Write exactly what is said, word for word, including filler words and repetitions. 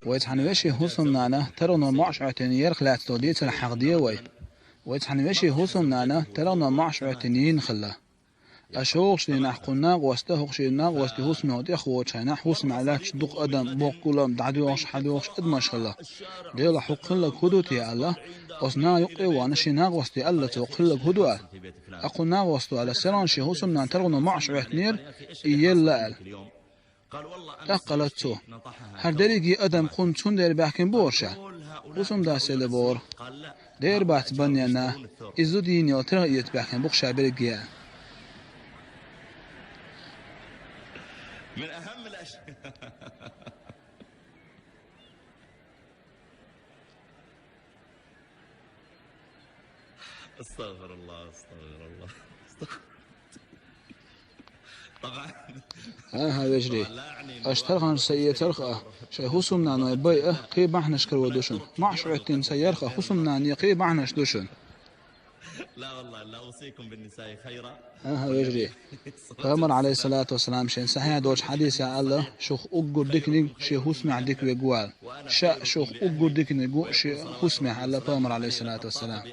Вай цхьана веший хӀусамнана таргӀано маӀаш Ӏоьттина ярх лаьцна долу дийцар хьахаде вай. Вай цхьана веший хӀусамнана таргӀано маӀаш Ӏоьттина йийна хилла. Аш хӀокху дийнахь кху нагӀоста, хӀокху шен нагӀостий хӀусамехь тӀехвоьдучу хенахь, хӀусамехь лаьтташ дукха адам, боккха гулам, дӀадоьгӀуш, хьадоьгӀуш адамаш хилла. Делахь хӀокху хилларг хӀун ду те аьлла, оцу наха юккъе а вахана, шен нагӀосте аьлла цо, хӀокху хилларг хӀун ду аьлла. Ткъа кху нагӀосто аьлла, селхана шен хӀусамнана таргӀано маӀаш Ӏоьттинера, и елла аьлла. ТӀаккха аьлла цо: «ХӀара дерриге адам кхунна цундела баьхкина бу хӀорш?» ХӀусамдас элира бохура: «Дера бац, бан нана, иза зуда йийна йолу таргӀа эца баьхкина бу-кх ша берриге а». АстагӀфируллахӀ, астагӀфируллахӀ. ХӀан-хӀа, вежарий, аша тарханаш ца эцарх а, шайн хӀусамнанойн байа кхин бахьанаш карор ду шуна. МаӀаш Ӏоьттина ца ярх а хӀусамнанойн кхин бахьанаш ду шуна. ХӀан-хӀа, вежарий, Пайхамар, Ӏалайхиссалату вассалам, шен сахьихь долчу хьадисехь аьлла, шух уггар диканиг шен хӀусамехь дика верг ву аьлла. Ша шух уггар диканиг ву шен хӀусамехь аьлла Пайхамар, Ӏалайхиссалату вассалам.